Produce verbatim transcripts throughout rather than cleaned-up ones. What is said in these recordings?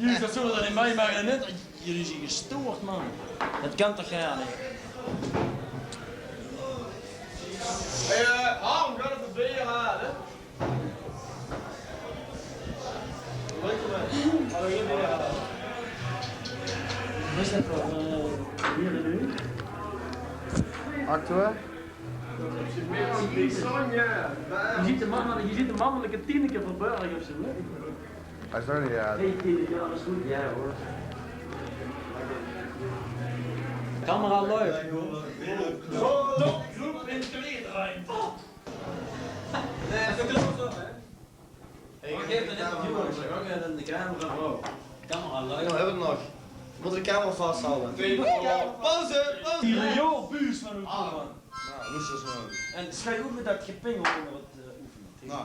Jullie, dat zullen we niet meemaken, hè? Jullie zien gestoord, man. Dat kan toch gaar neet? Hey, eh, Harm, ga even beer halen. Leuk, man. Hallo, hier beer halen. Wat is dat voor, eh, hier en nu? Actua? Je ziet de mannelijke, je ziet de mannelijke Tineke verborgen of zo, hè? Hij is er niet, ja. Hey, Tineke, alles goed? Ja, hoor. Camera loopt, hoor. Zo, zo, groep in kleedruimte. Nee, even close-up, hè. Hey, ik geef een interview, ik zeg, oké, dan de camera, bro. Camera loopt. Ja, we hebben het nog. We moeten de camera vasthouden. Pauze, pauze. Die rioolbuus van Oekraïne. Nou, loesters, man. En schei op met dat gepingel onder het, eh, oefenen. Nou,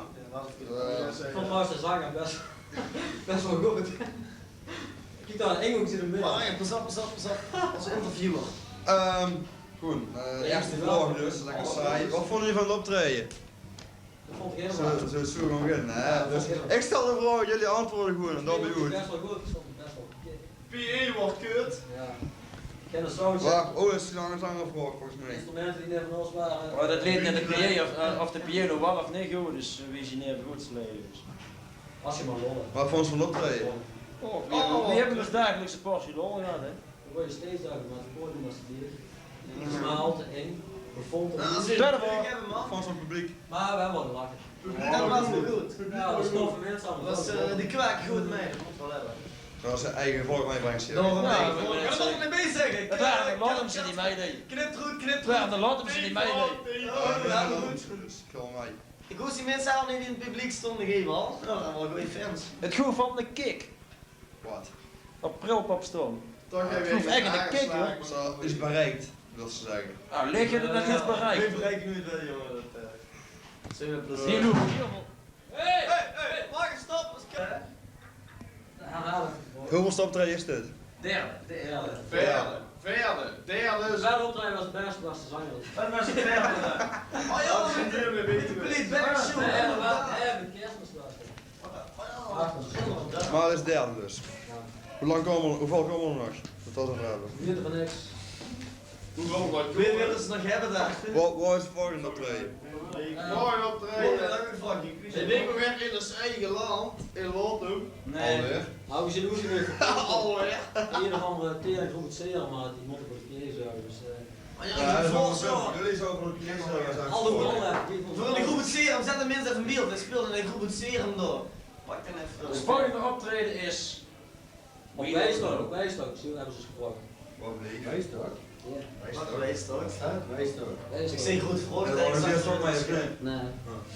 eh, van Mars de Zanger best, best wel goed. Kijk daar, een hoek zit in midden. Ah, ja, pas op, pas op, pas op. Als interviewer. Ehm, goed, eh, eerste vraag dus, lekker saai. Wat vonden jullie van het optreden? Dat vond ik heel leuk. Zo, zo, zo gewoon beginnen, hè? Ja, dat vond ik heel leuk. Dus ik stel de vraag, jullie antwoorden gewoon en dan ben je goed. Best wel goed, ik vond het best wel oké. P A wordt kut. Ja. Geen sound. Wacht, oh, dat is nog een andere vraag volgens mij. Instrumenten die neer van ons waren. Maar dat ligt net de P A of, eh, of de P A nog wel of niet goed is, eh, wie ze neer goed sleden. Dus. Als je maar lol hebt. Maar voor ons van optreden. Oh, we, we hebben dus dagelijks een portie lol gehad, hè? Dan word je steeds duidelijk, maar het podium was te dicht. En het smaalte eng. We vonden het niet. Tweede vraag. Van zo'n publiek. Maar we hebben wel gelachen. Dat was wel goed. Ja, dat is tof, mensen allemaal. Dat was, eh, die kwaak goed mee, dat moet wel hebben. Zoals ze eigen volk meebrengt, zie je. Daarom denk ik, ik kan er niet bij zeggen. Het waren de Lottumsen die meededen. Knip goed, knip goed. Het waren de Lottumsen die meededen. Oh, ja, goed. Gewoon mee. Ik hoor die mensen al niet in het publiek stonden geven, al. Ja, dat waren wel goede fans. Het goed van de kick. Wat? Op Prilpop staan. Toch even. Het hoeft echt een kick, hoor. Zo, is bereikt, wil ze zeggen. Nou, liggen dat is bereikt. Ik bereik nu wel, jongen. Dat, eh, zijn we plezier. Hier hoeft heel veel. Hey, hey, hey, wacht, stop. Herhaal het. Hoeveelste optreden is dit? Derde, derde. Vierde, vierde, derde. Derde optreden was het beste, was de zanger. Dat was het derde. Oh ja, dat is een derde, weet ik. Playback show. Derde, wat, hè, met kerstmis was het. Maar dat is derde dus. Hoe lang komen we, hoeveel komen er nog? Dat was een vraag. Weet van niks. Hoeveel willen ze nog hebben daar? Wat, wat is het volgende optreden? Volgende optreden. Ik denk ook weer in ons eigen land, in Lottum. Nee. Alweer? Nou, we zitten ook weer. Alweer? Een of andere teringgroep het zeer, maar die moeten voor de keuze, dus, eh. Ja, jullie zijn voor de keuze. Al de rollen. Voor de groep het zeer, zet de mensen even in beeld. Hij speelde in de groep het zeer door. Pak dan even. Het volgende optreden is op Wijstok, op Wijstok, zo hebben ze gesproken. Wat bleef? Wijstok? Ja. Wat Wijstok? Hè? Wijstok. Ik zeg goed voor. Nee.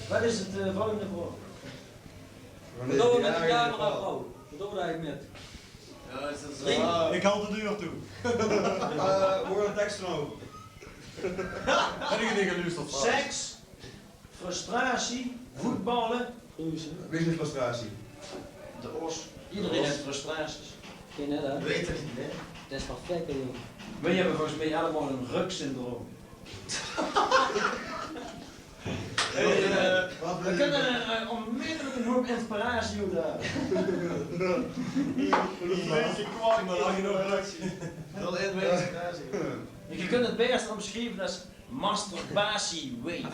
Wat is het, eh, volgende vraag? Wat doen we met de camera, vrouw? Wat doen we daar eigenlijk met? Ja, is dat zo? Ik haal de deur toe. Eh, hoe wordt de tekst nou? Heb ik het niet geluisterd? Seks. Frustratie, voetballen. Wie is de frustratie? De os. Iedereen heeft frustraties. Geen net, hè? Weet het niet, hè? Dat is perfect, hè, joh. Wij hebben volgens mij allemaal een ruksyndroom. Hey, eh, we kunnen, eh, onmiddellijk een hoop inspiratie uit halen. Een beetje kwak. Wel in inspiratie. Je kunt het beste omschrijven als Masturbatie wave.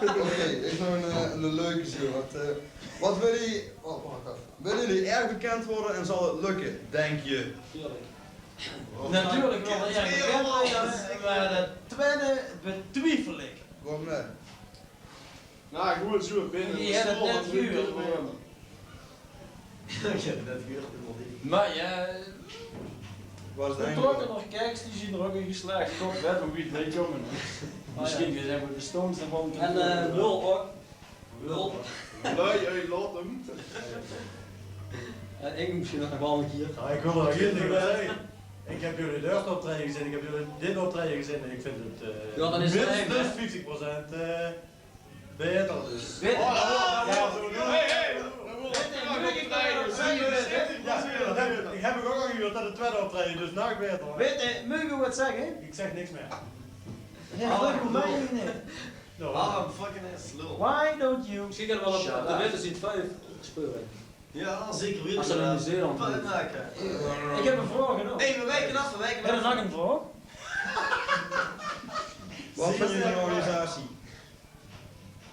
Oké, ik nog een, eh, een leuke zo. Wat, eh, wat wil je, oh, wacht even. Willen jullie erg bekend worden en zal het lukken, denk je? Natuurlijk. Natuurlijk wil ik erg bekend worden, maar dat tweede betwijfel ik. Waarom niet? Nou, gewoon zo binnen. Die hebben het net gehuurd, hoor. Ik heb het net gehuurd, helemaal niet. Maar ja, we trokken nog kijkers, die zien er ook in geslaagd. Top, hè, hoe wie het weet, jongen. Misschien zijn we de Stones ervan. En, eh, nul ook. Nul. Lui uit Lottum. En ik misschien nog wel een keer. Ja, ik wil er ook niet zeggen. Ik heb jullie derde optreden gezien, ik heb jullie dit optreden gezien en ik vind het, eh, ja, dan is het minstens vijftig procent, eh, beter, dus. Beter. Oh, ja, ja, ja. Hey, hey. Ja, dat heb ik, ik heb ook al gehuurd dat het tweede optreden, dus nog beter. Weet je, mogen we wat zeggen? Ik zeg niks meer. Ja, dat doe mij niet. Harm, fucking ass, lul. Why don't you... Misschien kunnen we wel op, op de Windows vijf spelen. Ja, zeker weten. Als ze in Nieuw-Zeeland doen. Maken. Ik heb een vraag nog. Hey, we wijken af, we wijken af. Heb je nog een vraag? Wat vind je van de organisatie?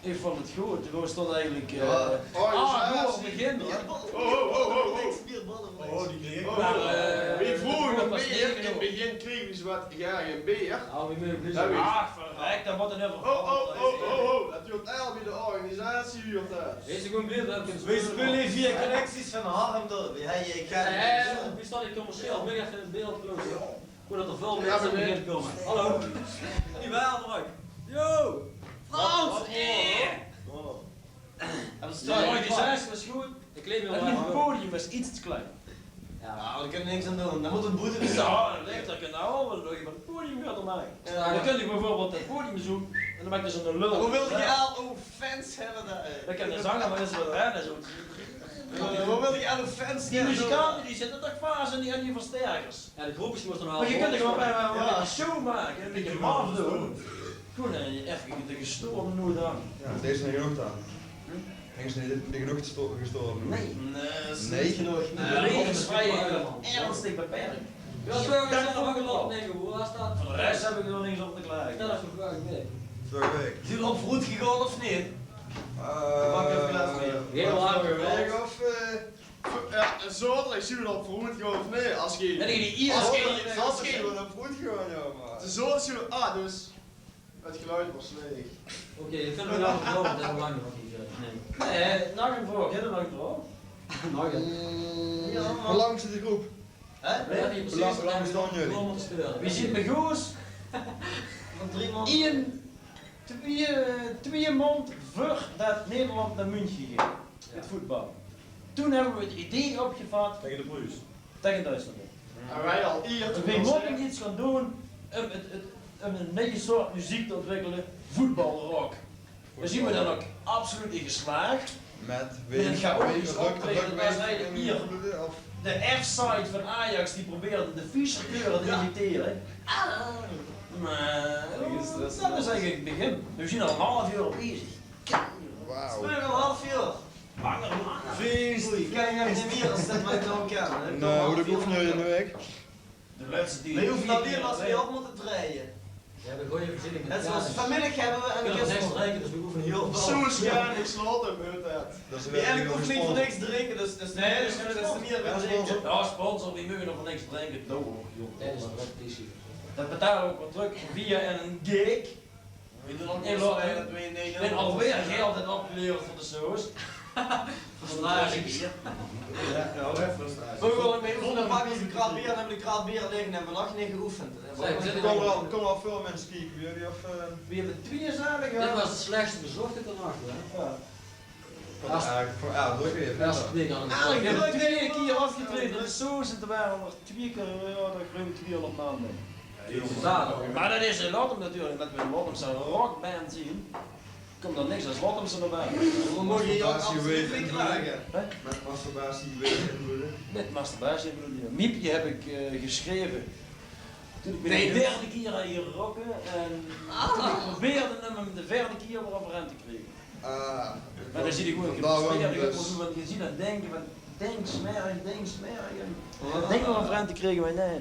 Ik vond het goed. We stonden eigenlijk, eh, ja. Ah, organisatie. Goed begin, hoor. Ho, ho, ho, ho, ho. Niks meer ballen. Oh, die kreeg ik. Oh, maar, eh, wie vroeger, dat was in het begin kregen ze wat, ja, geen beer. Nou, wie meer... Ach, verrek, dat wordt een... Oh, oh, oh, oh, oh. Dat huurt al bij de organisatie, huurt dat. Deze gewoon beeld hebben. We spelen via connecties van Harm door. Wie hij je kan. Eh, wie staat het commercieel? Ben je even in beeld komen? Goed dat er veel mensen beginnen te komen. Hallo. Die waren er ook. Yo! Frans! Wat? Eh! Oh. Hebben ze... Ja, die zes was goed. Ik leef... Het podium is iets te klein. Ja, daar kunnen we niks aan doen. Dan moeten we boete betalen. Ja, dat ligt er, kan nou wel, maar het podium gaat er maar. Ja. Dan kun je bijvoorbeeld het podium zoeken en dan maak je zo'n lul. Hoe wil je al uw fans hebben daar? Dan kan de zanger maar eens wat rennen, zo. Ja, hoe wil je al uw fans... Die muzikanten, die zitten toch vast in die, in die versterkers. Ja, de groepjes moesten al... Maar je kunt er gewoon bij, bij, bij een show maken, een beetje maf doen. Gewoon, eh, even de gestoorde noot aan. Ja, deze is er genoeg aan. Hm? Is er niet genoeg gesto-, gestoorde noot? Nee. Nee, is niet genoeg. Nee. De regels zijn ernstig beperkt. Ja, zo is het ook gelopen. Nee, hoe was dat? Voor de rest heb ik er niks op te klagen. Dat is toch wel... Vorige week. Is het op vooruit gegaan of niet? Eh, heel hard vorige week of, eh, Ja, en zaterdag zien we dan verhoed gewoon of nee? Als geen, als geen, als geen, dan verhoed gewoon, ja, maar. De zaterdag zien we, ah, dus het geluid was leeg. Oké, ik vind het wel vervelend dat we lang nog niet, eh, nee. Nee, nog een vraag. Heb je nog een vraag? Nog een. Mm, ja, man. Hoe lang zit de groep? Hè? Ja, niet precies. Hoe lang, hoe lang staan jullie? We zien bij Goos van drie man. Ian, twee, twee maand voordat Nederland naar München ging. Ja. Het voetbal. Toen hebben we het idee opgevat. Tegen de Pruis. Tegen Duitsland, ja. En wij al hier... We moeten iets gaan doen om het, het, om een nieuwe soort muziek te ontwikkelen. Voetbalrock. Daar zien we dan ook absoluut in geslaagd. Met een chaotisch optreden. Dat was eigenlijk hier de F-side van Ajax, die probeerde de Fischerkleuren te imiteren. Ah. Maar dat is eigenlijk het begin. We zijn al een half uur bezig. Wauw. Twee en een half uur. Langer, langer. Feest. Oei, ik kan echt niet meer als dat maar zo kan, hè. Nee, hoe de oefening in de week? De laatste tijd. Wij hoeven alleen maar twee op moeten draaien. We hebben goede voorzieningen. Net zoals vanmiddag hebben we een... We kunnen niks drinken, dus we oefenen heel veel. Zo is het, ja, niks laten, gebeurt dat. Die eigenlijk hoeft niet voor niks drinken, dus, dus nee, dus dat is niet meer drinken. Ja, sponsor, die mogen nog voor niks drinken. Dat ook, joh. Tijdens de repetitie. Dat betalen we ook weer terug via een gig. En alweer geld het opgeleverd voor de saus. Frustratie. Ja, ja, frustratie. We willen mee oefenen, dan pakken we een krat bier en hebben we de krat bier liggen en hebben we nog niet geoefend. Zeg, er komen al, komen al veel mensen kijken bij jullie, of, eh? We hebben twee zalig... Dit was het slechtste bezochte vannacht, hè? Ja. Voor, eh, voor, ja, druk weer. Eigenlijk twee keer afgetreden in de saus en toen waren we nog twee keer, ja, dat groeien tweehonderd man mee. Maar dat is in Lochem natuurlijk, omdat we een Lochemse rockband zien, komt er niks als Lochemse erbij. We mogen hier ook absoluut niet klagen. Hè? Met masturbatie weer invullen. Met masturbatie invullen, ja. Miepje heb ik, eh, geschreven. Toen ik de derde keer hier rocken en toen ik probeerde hem, hem de derde keer weer overeind te krijgen. Ah, maar dan zie je gewoon gefrustreerd, dus. Want je ziet dat denken van, dink smerig, dink smerig. En dan denk je wel overeind te krijgen, maar nee.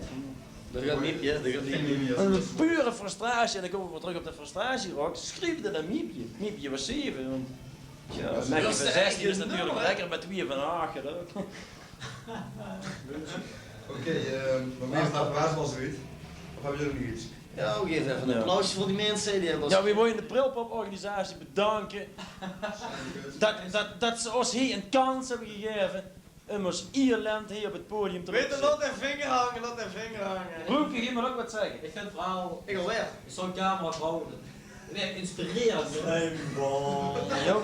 Dat gaat niet, ja, dat gaat niet. Een pure frustratie, en dan komen we weer terug op de frustratierock. Schreef het aan Miepje. Miepje was zeven, want ja, dat is een mekje van zestien is natuurlijk lekker, maar twee van acht, hè. Oké, eh, maar wie is dat baas wel zoiets? Of hebben jullie nog iets? Ja, we geven even een applausje voor die mensen die hebben ons... Ja, we willen de Prilpop-organisatie bedanken dat, dat, dat ze ons hier een kans hebben gegeven om ons ierland hier op het podium te... Weet je, laat de vinger hangen, laat de vinger hangen. Roelke, je moet ook wat zeggen. Ik vind het verhaal... Ik alweer. Ik zou een camera bouwen. Weer inspirerend. Jong.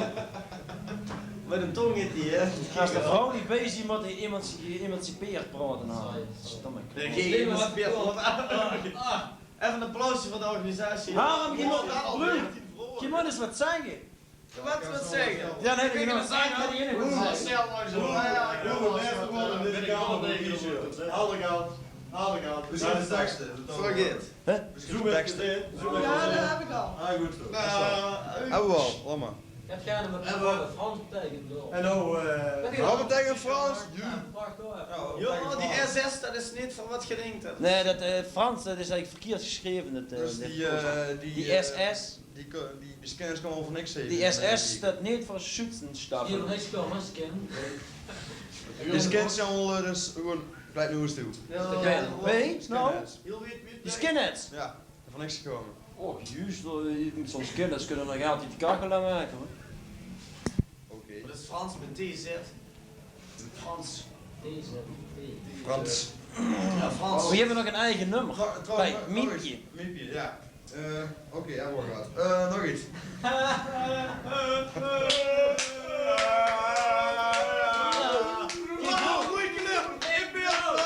Met een tong in die, hè? Als de vrouw niet bezig moet, hij emanci-, emancipeert praten, nou. Sorry, sorry. Stomme... Nee, geen emancipeert praten. Ah, ah. Even een applausje voor de organisatie. Harm, je moet, Bruun, je moet eens wat zeggen. Wat, wat zeggen? Ja, nee, ik wil eens zeggen. Marcel, Marcel. Hallo, Geld. Haal ik aan. We zien de teksten. Vergeet. Hè? We zien de teksten. Zoe. Ja, dat heb ik al. Ah, goed zo. Hebben we al, laat maar. Het gaat om wat Frans betekent, joh. En nou, eh, wat betekent Frans? Ja, wacht hoor. Ja, die S S, dat is niet van wat je denkt, hè. Nee, dat, eh, Frans, dat is eigenlijk verkeerd geschreven, dat, eh, dus die, eh, die, die, eh, S S. Die ko-, die, die scans kan wel voor niks zeggen. Die S S staat niet voor Schützenstaffel. Die scans zijn allemaal, eh, dus gewoon gelijk naar huis toe. Ja. Oké. Wie? Nou? Skinheads. Die skinheads? Ja, voor niks gekomen. Oh, juist, eh, soms skinheads kunnen nog altijd de kachel aanmaken, hoor. Oké. Dat is Frans met T Z. Frans. T Z. Frans. Ja, Frans. We hebben nog een eigen nummer. Bij Miepje. Miepje, ja. Eh, oké, ja, hoor gaat. Eh, nog iets. Goeie kleur. In beeld.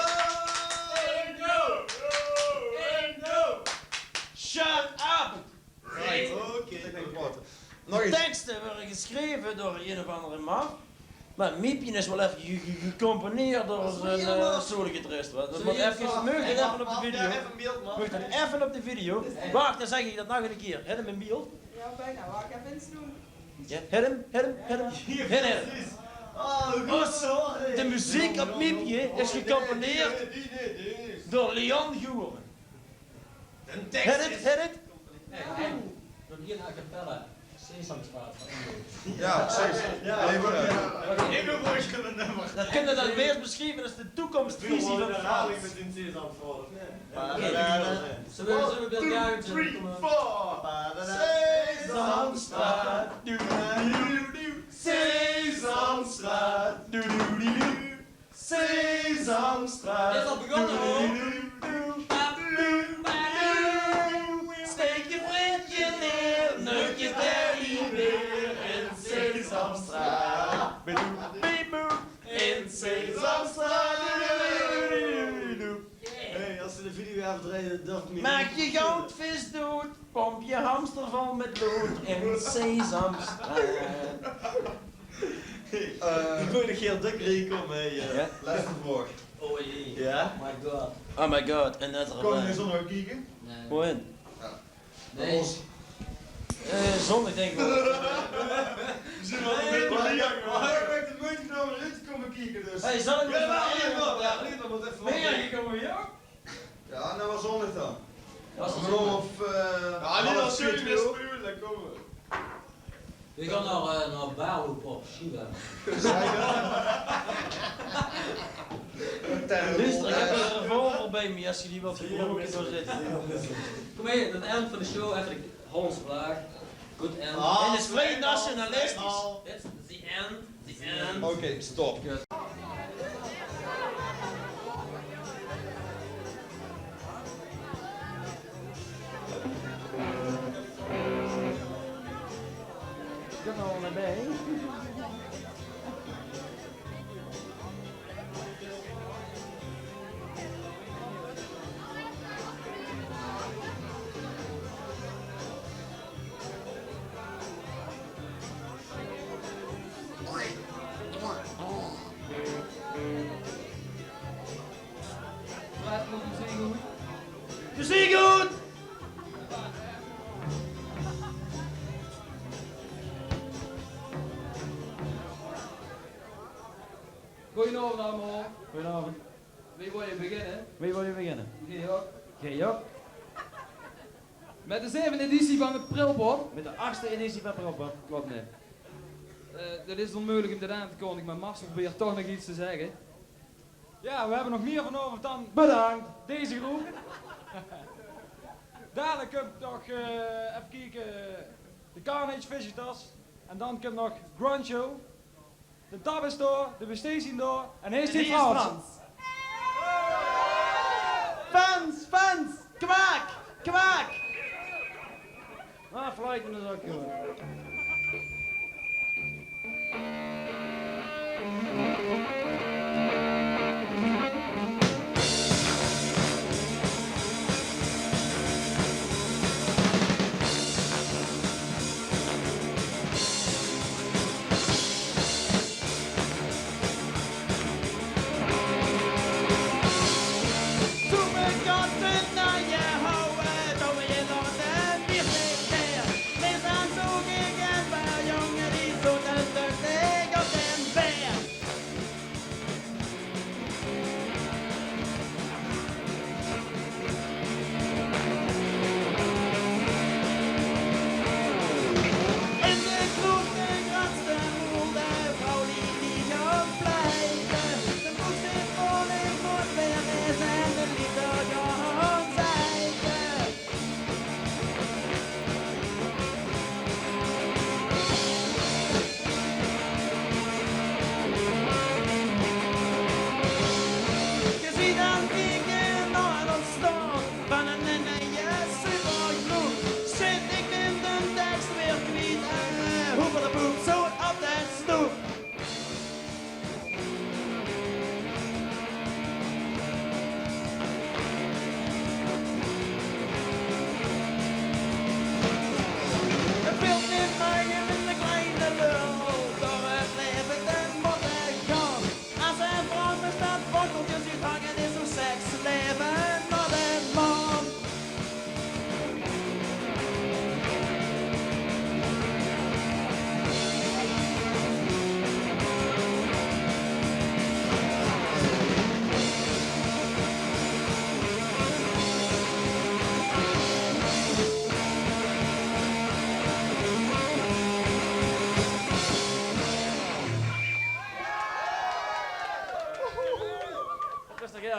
Shut up! Right. Oké. Nog iets. De teksten worden geschreven door een of andere maf. Maar Miepje is wel even ge-, ge-, gecomponeerd door een, eh, solo-gitarist, wa. Dat moet even, mag dat even op de video? Mag dat even op de video? Wacht, dan zeg ik dat nog een keer. Hit hem in beeld. Ja, bijna. Wacht, even insnoeren. Ja, hit hem, hit hem, hit hem. Hit hem. De muziek op Miepje is gecomponeerd door Leon Guren. Hit it, hit it. Hey, hey. Doe hier a cappella Sesamstraat van Indo. Ja, precies. Ja, ja. Dat kunnen we dan weer beschrijven als de toekomstvisie van Frans. Met een Sesamstraat. Oké. Zullen we, zullen we Bill Gaither doen? One, two, three, four. Sesamstraat. Doe, doe, doe, doe. Sesamstraat. Doe, doe, doe, doe. Sesamstraat. Is al begonnen, hoor. Steek je vriendje neer, neuk je teddybeer in Sesamstraat. In Sesamstraat. Hey, als ze de video gaan verdrijven, dat niet. Maak je goudvis dood, pomp je hamster vol met lood in Sesamstraat. Eh, ik wil nog heel dik rekenen, hè. Ja. Laatste vraag. Oh jee. Ja? My god. Oh my god, en dat er... Kom je zondag kijken? Nee. Hoe in? Ja. Nee. Eh, zondag denk ik wel. We zijn wel een beetje... Hij heeft de moeite genomen om erin te komen kijken, dus. Hey, zal ik... Ja, maar hier wel, ja, hier wel, wat even... Ben je gekomen, joh? Ja, dat was zondag dan. Om een oor of, eh, half twee, twee oor. We gaan naar, eh, naar Baarle op Shiva. Luister, ik heb een revolver bij me, als je die wilt gebruiken, zo zit. Kom hier, aan het eind van de show even de Hollandse vlaag. Good end. En is vrij nationalistisch. That's the end. Oké, stop. Plezeer good. Goojenaovend allemaol. Goojenaovend. Wie wil je beginnen? Wie wil je beginnen? Georg. Georg. Met de zevende editie van het Prilpop. Met de achtste editie van Prilpop. Klopt, nee. Eh, dat is onmeugelik um dit aan te kondige, maar Marcel probeert toch nog iets te zegge. Ja, we hebbe nog mier vanaovend dan... Bedankt. ...deze groep. Dalik kump nog, eh, effe kieke, de Carnage Visitors. En dan kump nog Gruncho. De Tap is door, de Bestees zien door en heer is Frans. Fans, fans, kwaak, kwaak. Ah, fluiten is ook goed. Zo,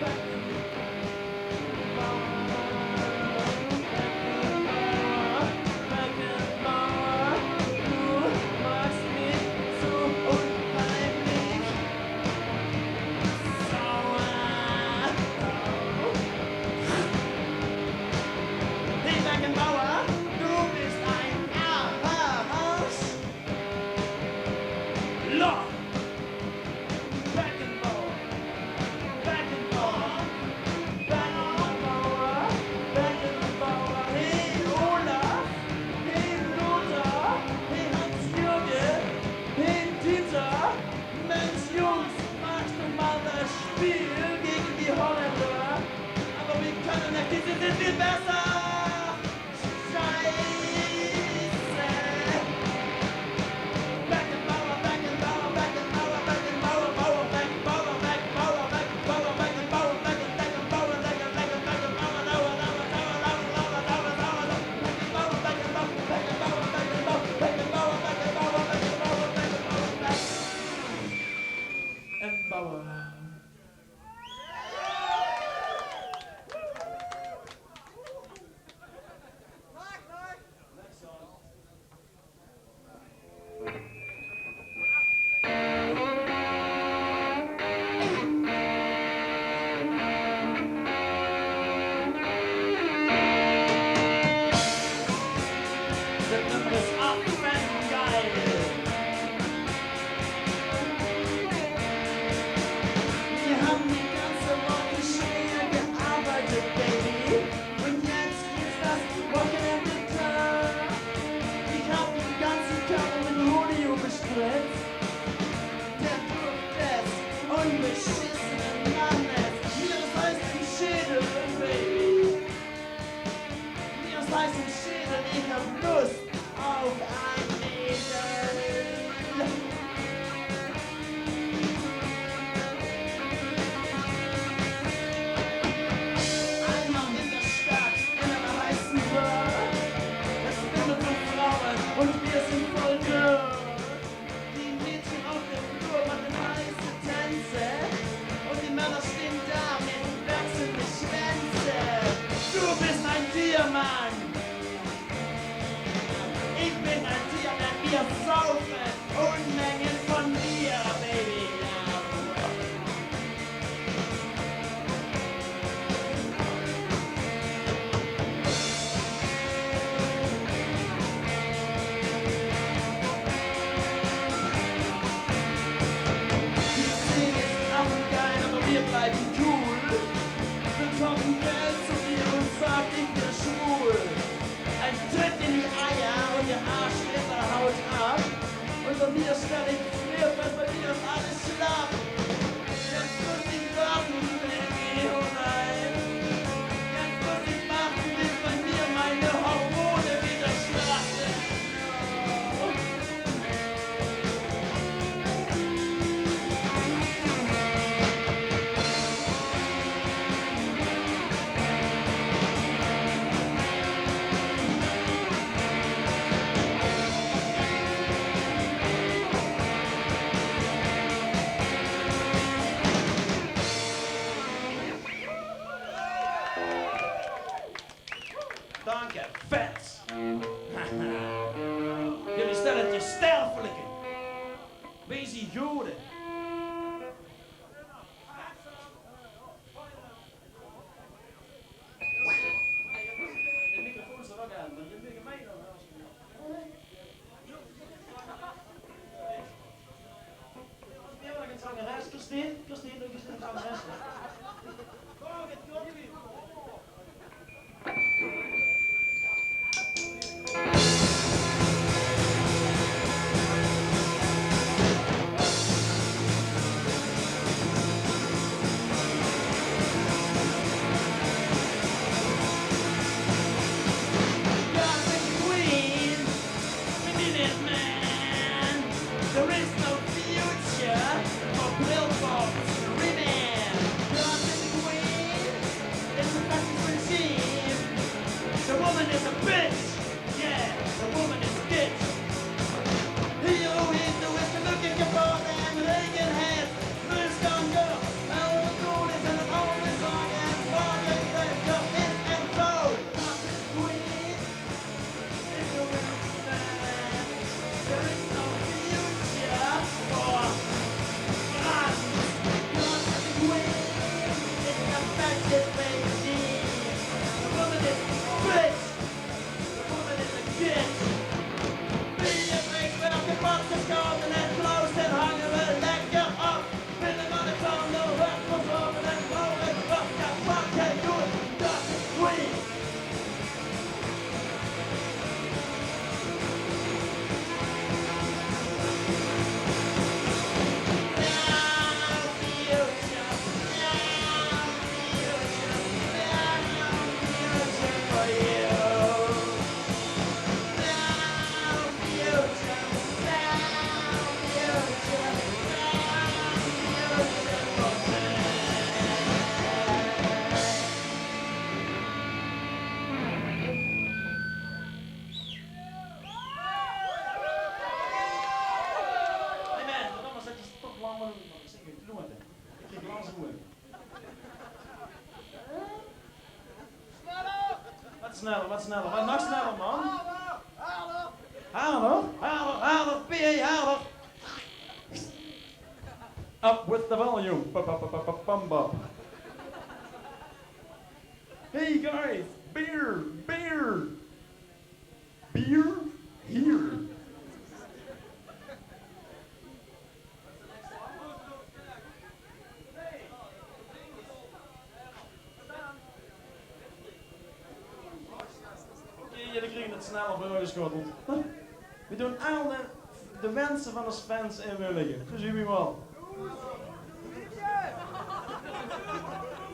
Beckenbauer, Beckenbauer, du machst mich so unheimlich sauer. Hey Beckenbauer, du bist ein Arsch. Loch. Beckenbauer, Beckenbauer, Beckenbauer, Beckenbauer. Hey Olaf, hey Lothar, hey Hans-Jürgen, hey Dieter. Mensch, Jungs, macht doch mal das Spiel gegen die Holländer. Aber wir können nicht, die sind viel besser. Scheiße! Beckenbauer, Beckenbauer, Beckenbauer, Beckenbauer, Bauer, Beckenbauer, Beckenbauer, Beckenbauer, Beckenbauer, Beckenbauer, Beckenbauer, Beckenbauer, Beckenbauer, Beckenbauer, Beckenbauer, Beckenbauer, Beckenbauer, Beckenbauer, Beckenbauer, Beckenbauer, Beckenbauer, Beckenbauer, Beckenbauer, Beckenbauer. Das Nummer ist affengeil. Wir haben die ganze Woche schwer gearbeitet, Baby. Und jetzt ist das Wochenende da. Ich hab den ganzen Körper mit Honig bespritzt. Der Duft des unbeschissenen Mannes. Mir ist heiß im Schädel, Baby. Mir ist heiß im Schädel, ich hab Lust auf ein Mädel. Einmal in der Stadt, in einer heißen Bar. Es wimmelt von Frauen und wir sind voll da. Die Mädchen auf dem Flur machen heiße Tänze und die Männer stehen da mit wachsenden Schwänzen. Du bist ein Diamant. Ich bin ein Diamant, wir saufen Unmengen von Bier, Baby. Die Szene ist affengeil, aber wir bleiben cool. Wir zocken Geld zu viel und sagen, ich bin schwul. Ein Tritt in die Eier und der Arsch, der haut ab. Und bei mir stell ich mir, was bei mir ist alles schlapp. Jetzt muss ich warten, Baby, oh nein. Jetzt muss ich warten, bis bei mir meine Fans. Jullie stellen het je sterfelijke. Wees die goden. De microfoon staat ook aan, maar je moet mij dan wel eens. Christine, Christine, doe eens een zangeres. There is no future for Brilpop's women. Just in the queen, it's a fascist regime. The woman is a bitch. Yeah, the woman is a bitch. Hero in the Western looking for them Reagan has first on girl. All the gold is an oldest song and bargain that got in and sold. Just in the queen. Hey man, wat allemaal zet je toch lang maar doen, man. Ik zeg je, doe maar. Ik geef lang zo. Wat sneller, wat sneller, wat nog sneller, man. Harder, harder, harder, P A, harder. Up with the volume. Pa, pa, pa, pa, pa, pam, bam. Hey guys, beer, beer. Beer here. Oké, jullie kriegen het sneller voorgeschotteld. We doen al de, de wensen van ons fans invullen. Zo zien we wel.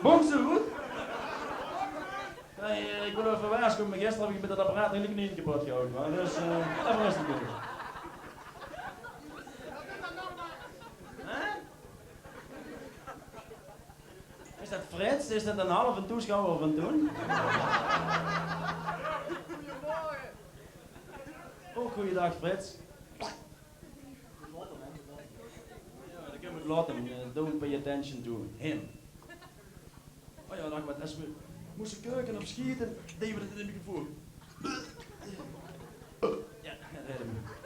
Bonjour. Hey, eh, ik wil even waarschuwen, maar gisteren heb ik met dat apparaat eigenlijk niet kapot gehouden, maar dus, eh, even rustig doen. Hè? Is dat Frits? Is dat een halve toeschouwer van toen? Oh, goeiedag, Frits. Ja, dat kan ik laten. Eh, don't pay attention to him. Oh ja, dank maar. Als we moesten keuken of schieten, deden we dat in de microfoon. Ja, dat redden we.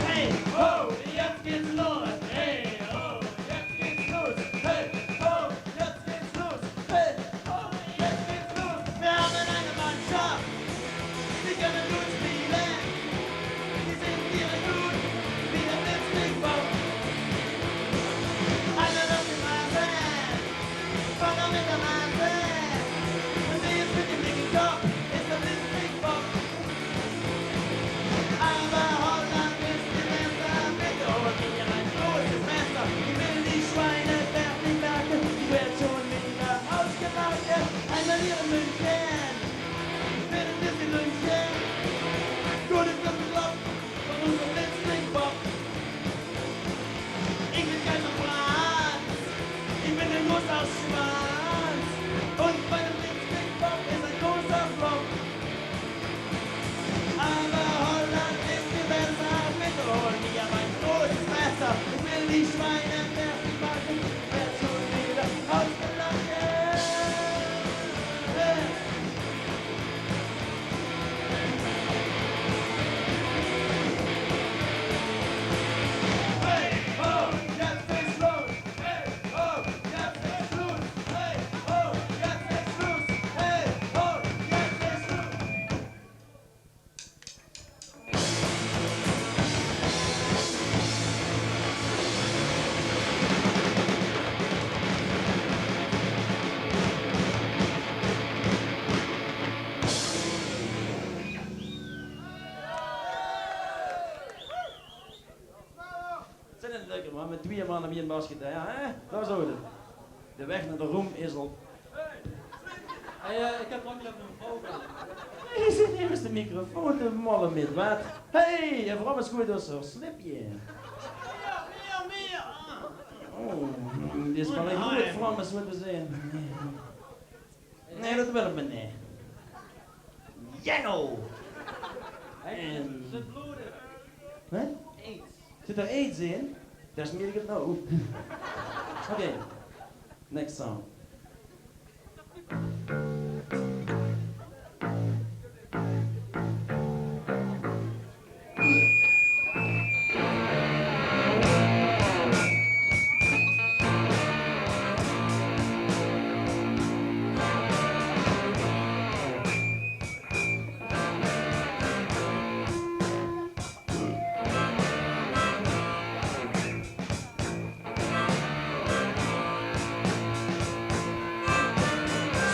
Hey, ho, jetzt geht's los. Hey, ho, Zin in de leuke man, mit twieë man en ein basgitaar, hè? Dao is 't. De weg nao de roem is al. Hey, eh, ich höb lang neet mieë vrouw gehad. Is 't nemes de microfoon te molle mit waat? Hey, ein vrouw is good es häör slipje. Mieë, mieë, mieë. Oh, die is waal ein good vrouw, mer zo te zeen. Nae, det wil ich neet. Jenno! Hè? Zit d'r aids in? Det is neet good. Oké, next song.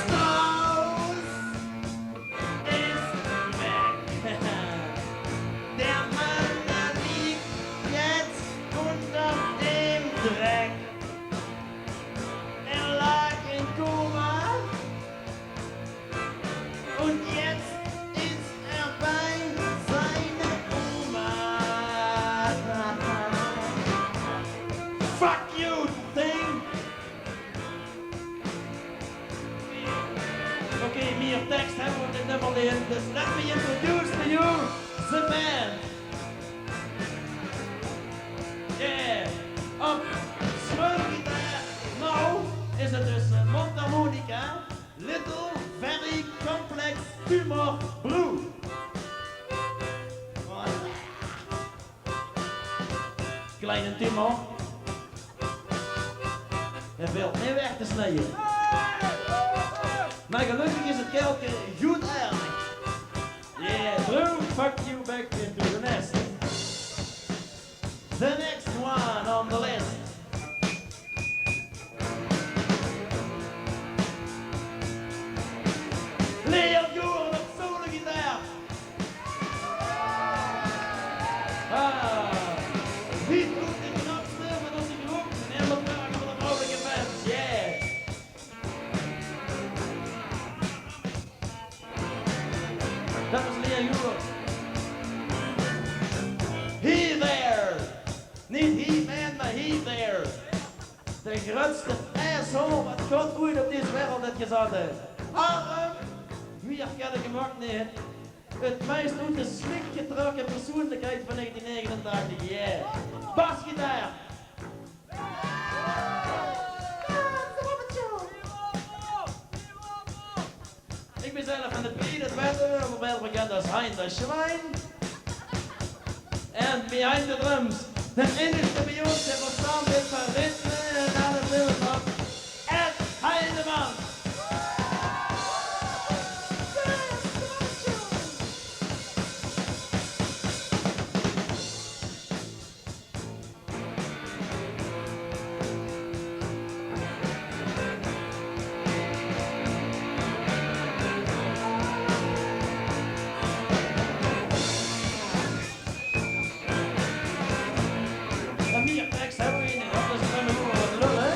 Strauß ist weg. Der Mann liegt jetzt unter dem Dreck. Er lag im Koma und jetzt ist er bei seiner Oma. Fuck you, Ding! Oké, mieë teks höbbe v'r op dit nummer ligke. Dus let me introduce to you the band. Yeah, op sleutelgitaar. Noe is 't dus, eh, mondharmonica, Little Very Complex Tumor Brew. Kleine tumor. Hae vilt neet weg te snieje. Mer gelökkig is 't kelke good aardig. Yeah, Drew, fuck you back into the nest. The next one on the list. Leon Joren op sologitaar. Ah, wie doet de knapste van onze groep? En helemaal klaar voor de vrouwelijke fans. Yeah. Det waas Leon Joren. Hey there. Neet He-Man, mer hey there. De groetste asshole waat God oeit op dees wereld haet gezatte. Harm, wie herken ich 'm ouch neet? 't Meis oet de sliek getrokke persoonlikheid van negentien negenentachtig, yeah. Basgitaar. Ich bin zelf van de P, det wèt geer, waal bekènd es Hein das Schwein. En behind the drums, de einigste bie ós dae verstand haet van ritme en alles neum mer op, Ed Heideman. En mieë teks höbbe v'r neet, det is allein mer gewoen waat lul, hè?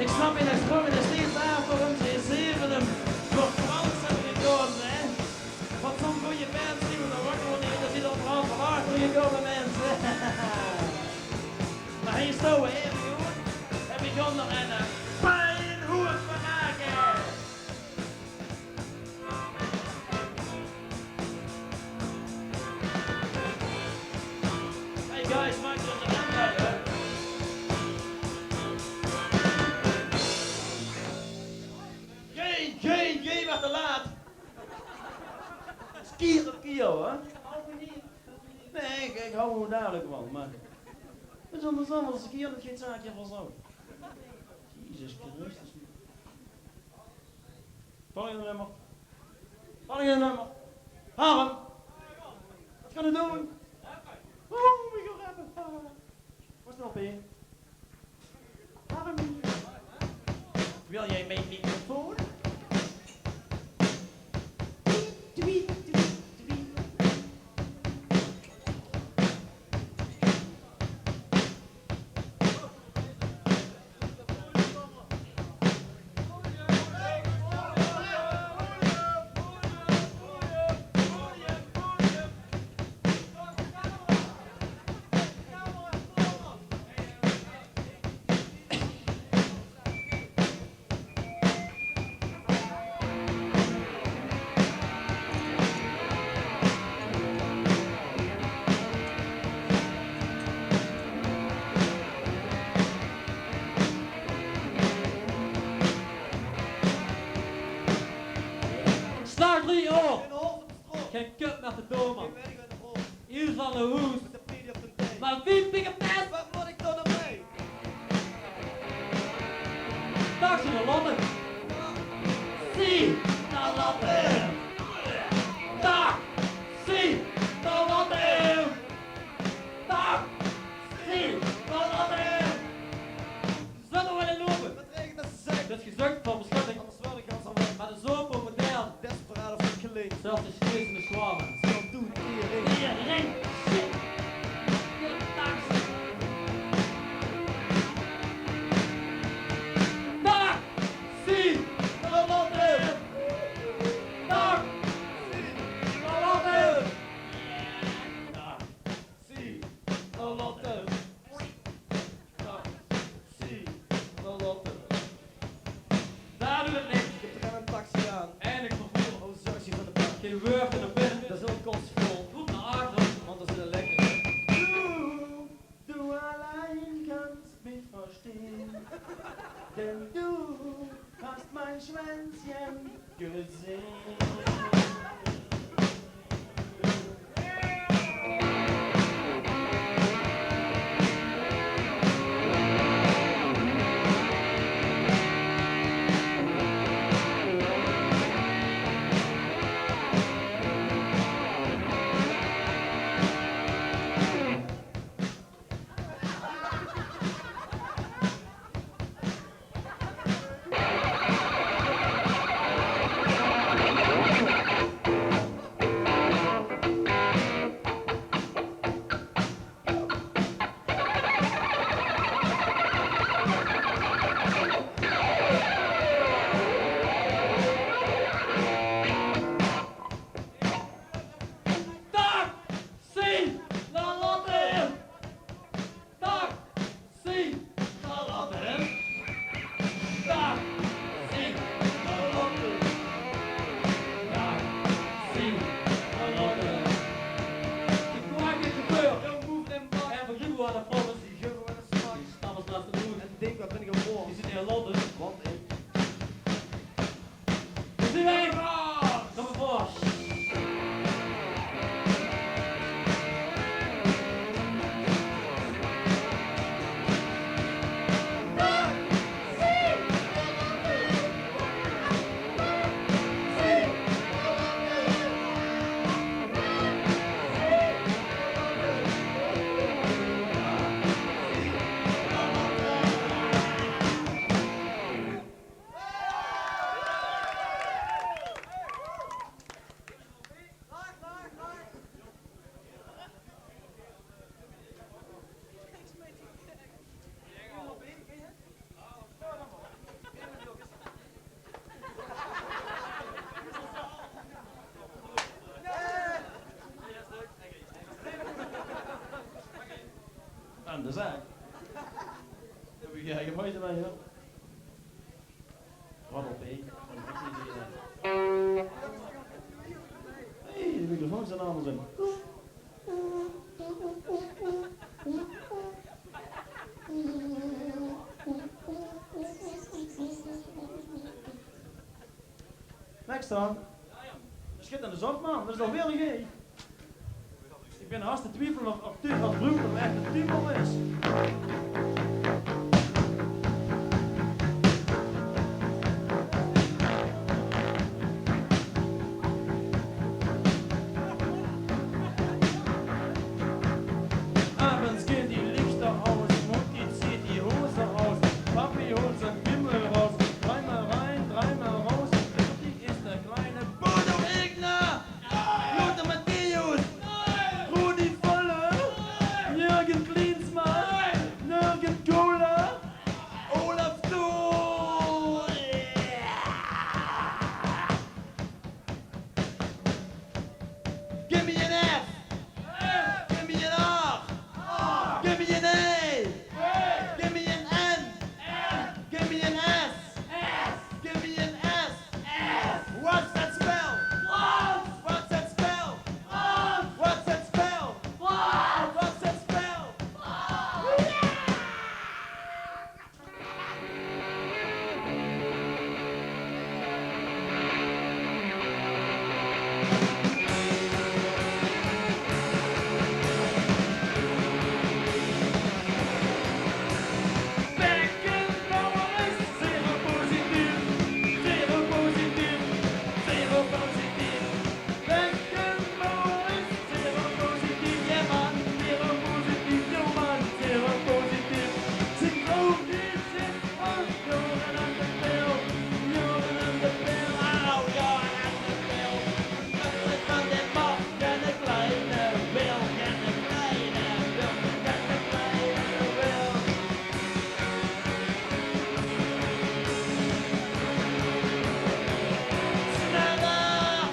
Ich snap in de stroom in de steeds aaf waorum ze in Zevenum veur Frans höbbe gekaoze, hè? Want zo'n gooje band zien v'r toch ouch gewoen neet, det is allemaol van achter gekómme, minse. Mer hie stouwe effe good en v'r gaon d'r ein, eh, fijn hoer van make. Hey guys, maak d'r ein end van, hè? Ik hou dalik wel, maar het is andersom, als ik hier nog geen zaakje van zou. Jezus Christus. Volgende nummer. Volgende nummer. Harm. Wat gaan we doen? Oeh, we gaan rappen. Wat is er op, hè? Harm. Wil jij mijn microfoon? Tweet, tweet, tweet. Slag drie oor. Geen kut met de domer. Hier is al een hoes. Maar wie pik het best? Wat moet ik dan ermee? Dag, Charlotte. Zie, Charlotte. Dag, zie, Charlotte. Dag, zie, Charlotte. Zullen we willen lopen? Het regent als een zak. Dus gezakt van beschutting. Anders word ik als een wet. Maar de zoon van model. Desperaat of verkleed. Zelfs de Chinees in de zwamen. Zal doen, iedereen. Iedereen. Shit. Iedereen. Taxi. Taxi. Taxi. Taxi. Zie, Charlotte. Zie, Charlotte. Daar doet het niks. Ik trek een taxi aan. En ik vervoer. Oh, zo is hij van de bank. Geen woord van de binnen. Dat is ook kotsvol. Roep naar achter. Want er zit een lekker. Du, du allein kannst mich verstehen. Denn du hast mein Schwänzchen gesehen. Dag, zie, Charlotte. Dag, zie, Charlotte. Dag, zie, Charlotte. Dag, zie, Charlotte. Ik maak het gebeuren. Heel moe en bang. En vergeet hoe aan de vrouw is. Die geur en smaak. Die stam is naast de moed. En denk, wat ben ik een moor. Die zit in Londen. Want ik Zieë weej! Kom maar voor! Aan de zaak. Heb ik hier eigen moeite mee, hoor. Wat op, hè? Hey, de microfoons zijn allemaal zo. Next dan. Dat schiet aan de zon, man. Dat is alweer een G. Ich bin haste twiefelich of dit, of Broekhof echt ein titel is. Abends gehen die Lichter aus, Mutti zieht die Hose aus, Papi holt sein Pimmel raus, dreimal rein, dreimal raus, fertig ist der kleine Bodo Egner! Lothar Matthäus! Rudi Völler! Jürgen Klinsmann! Jürgen Kohler! Olaf Thon! Give me an F! Give me an R! Give me an A! Give me an N! Give me an S! Give me an S! What's that spell? What's that spell? What's that spell? What's that spell? Beckenbauer is zero positief, zero positief, zero positief. Beckenbauer is zero positief, ja man, zero positief, ja man, zero positief. Zit ook niet zit van jaren aan de pil, jaren aan de pil, auw, jaren aan de pil. Van de maf, ja, de kleine wil, ja, de kleine wil, ja, de kleine wil. Sneller!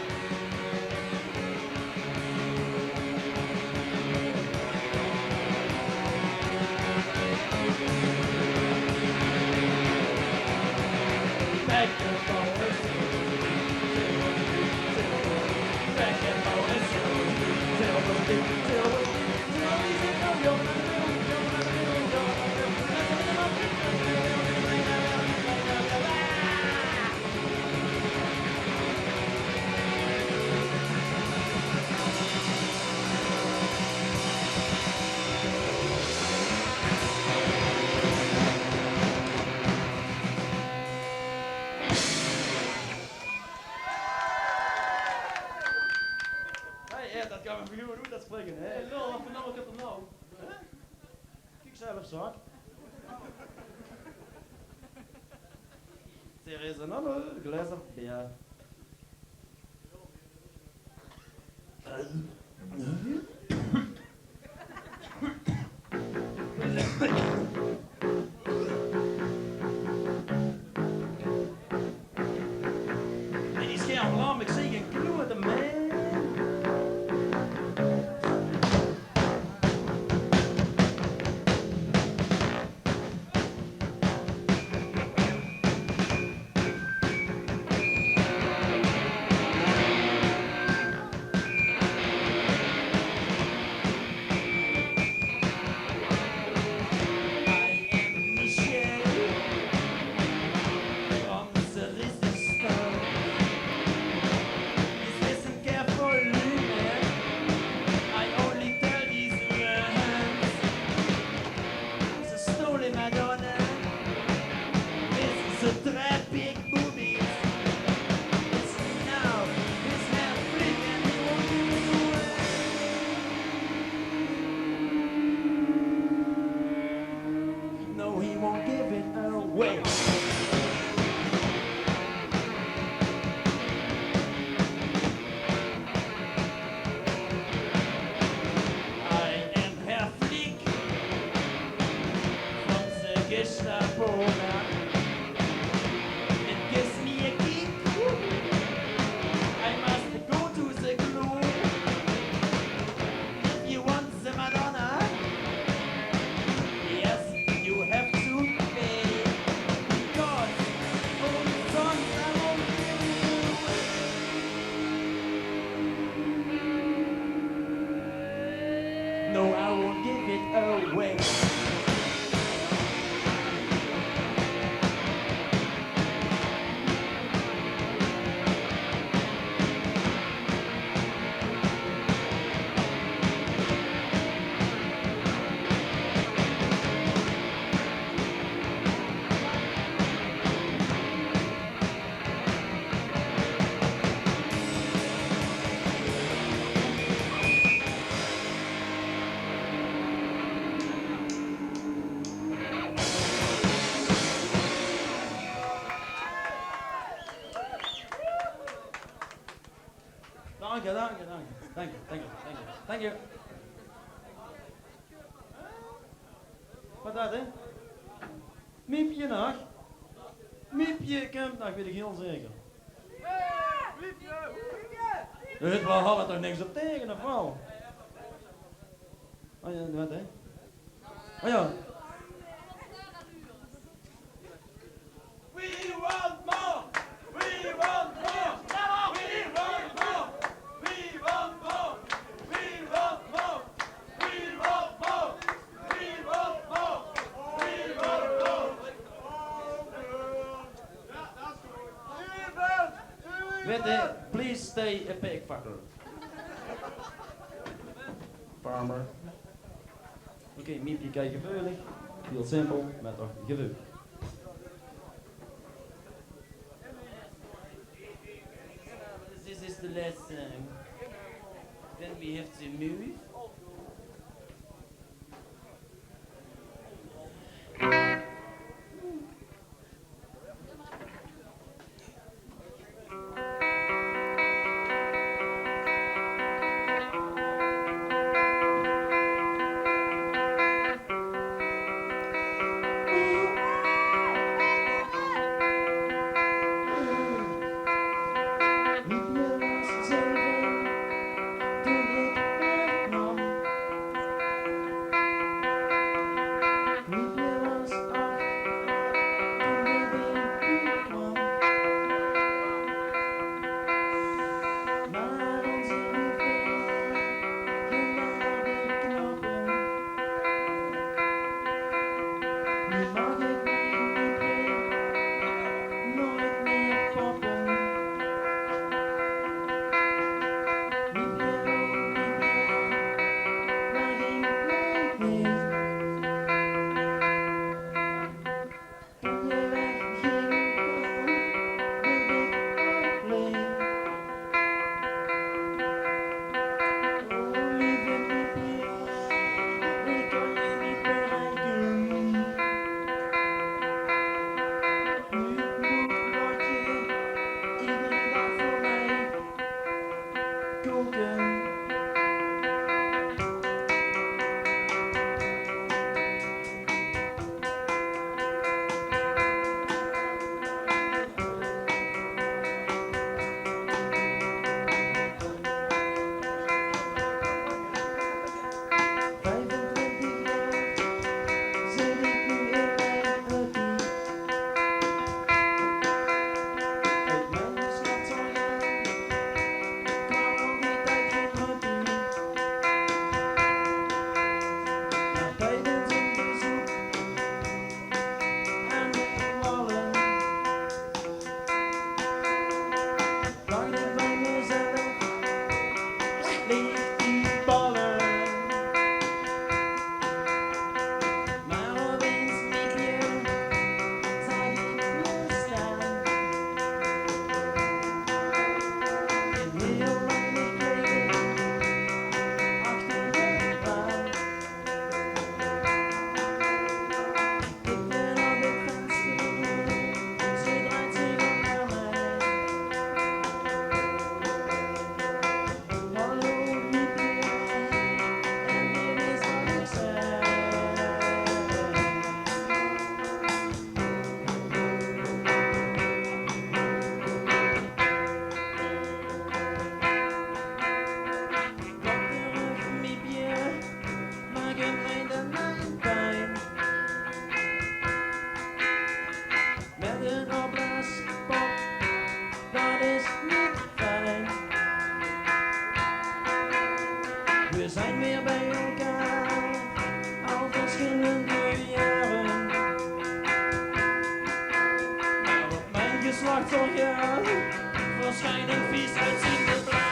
Hey, eh, dat kan me gewoon goed uitspreken, hè? Hey, lul, wat voor naam heb je nou? Kiek zelf, zak. Serieus, en dan, eh, glazen beer. Dit is geen lam, ik zie geen klote, man. I am Michel from the resistance. Please listen carefully, man. I only tell these words. Ze stole Madonna. This is a traffic boobies. It's now, it's now flipping me away. No, he won't give it away. I am Herr Flick from the Gestapo. It gives me a kick. I must go to the club. If you want the Madonna, yes, you have to pay. Because all the songs I won't give you away. No, I won't give it away. Dank je, dank je, dank je, dank je, dank je, dank je. Wat dat, hè? Miepje nog? Miepje kump nog, weet ik heel zeker. Het, we hadden toch niks op tegen, of wel? Oh ja, wat, hè? Oh ja. We want more! We want more! We want more! We want more! We want more! Witte, please stay a pig fucker. Farmer. Oké, Miepje, kei geveulig. Heel simpel, maar toch geveulig. This is the last song. Then we have to move. Maak 'n einde aan mien pijn. Met 'n opblaaspop, dat is niet fijn. We zijn weer bij elkaar, al verschillende jaren. Maar op mijn geslachtsorgaan verschijnen vies uitziende blaren.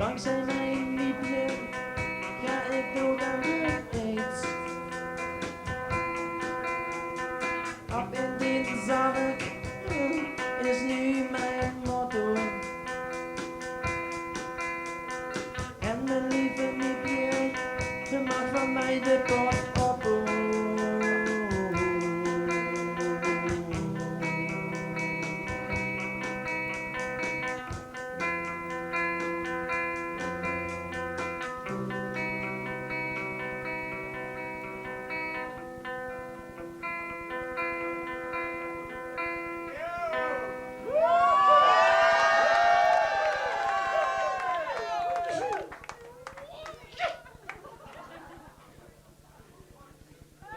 Dankzij mijn liefde ga ik dood aan de aids. Op in dit zaak is nu mijn motto. En mijn lieve liefje, ze mag van mij de pot op.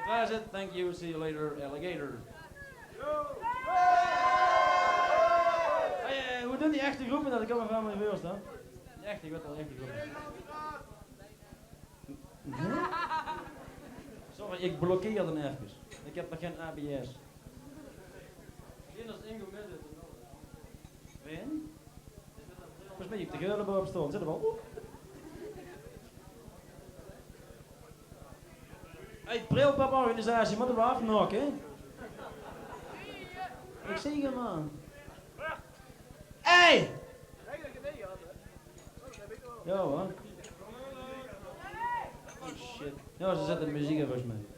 Dat was het. Thank you. See you later, alligator. Hey, eh, hoe doen die echte groepen dat? Ik kan me vragen, meneer Weurs, dan. Die echte, ik weet wel, echte groepen. Sorry, ik blokkeer dan even. Ik heb nog geen A B S. Wen? Volgens mij heb ik de geule boven staan. Zit er wel op? Hey, prilpap-organisatie, moeten we afnokken? Ik zie hem, man. Hey! Ja, hoor. Oh, shit. Ja, ze zetten de muziek in, volgens mij.